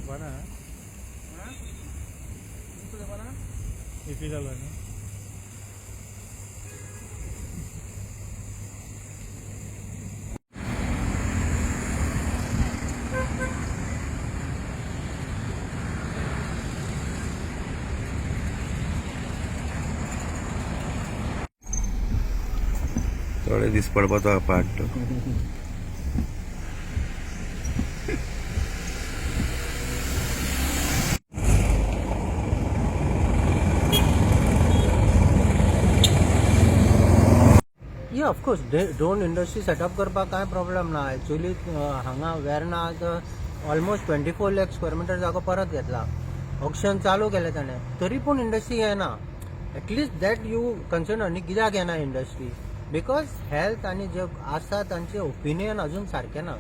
करपा ना. इफी जालो न्ही. थोडे दीस पडपाचो पाट तो. या of course drone industry setup करपाक कांय प्रॉब्लम ना. एक्चुली हांगा Verna almost 24 lakh square meter जागो परत घेतला, ऑक्शन चालू केलें ताणें, तरी पूण इंडस्ट्री येना. At least that you consider न्ही, कित्याक येना इंडस्ट्री? Because health आनी जे आसा तांचे ओपिनियन अजून सारकें ना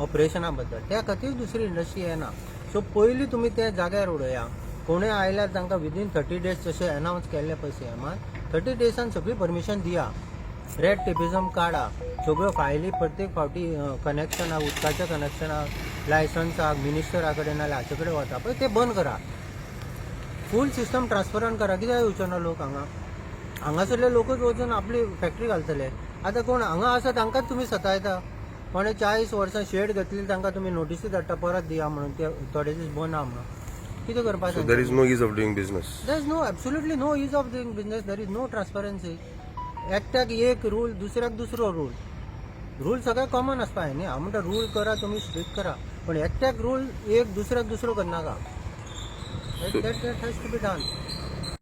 ऑपरेशना बद्दल. त्या खातीर दुसरी इंडस्ट्री येना. सो पयलीं तुमी ते जाग्यार उडया. कोणूय आयल्यार तांकां विदीन 30 डेज, जशें अनावन्स केल्लें पळय सीएमान, 30 डेजान सगळी परमिशन दिया. रेड टेपिझम काडा, सगळ्यो फायली प्रत्येक फावटी कनेक्शनाक, उदकाच्या कनेक्शनाक, लायसन्साक मिनिस्टरा कडेन नाल्यार हाचे कडेन वता पळय, ते बंद करा. फूल सिस्टम ट्रान्सपरंट करा. कित्याक येवचो ना लोक हांगा? हांगासरले लोकूच वचून आपली फॅक्टरी घालतले. आतां कोण हांगा आसा तांकांच तुमी सतायता. कोणे 40 वर्सां शेड घेतली, तांकां तुमी नोटीसी धाडटा, परत दिया म्हणून, ते थोडे दीस बंद आहा म्हणून. कितें करपाक? So there is no ease of doing business. There is no absolutely no ease of doing business. There is no transparency. एकट्याक एक रूल, दुसऱ्याक दुसरो रूल. रूल सगळे कॉमन आसपा जाय न्ही. हांव म्हणटा रूल करा तुमी, स्ट्रिक्ट करा, पण एकट्याक रूल एक, दुसऱ्याक दुसरो करनाका. That has to be done.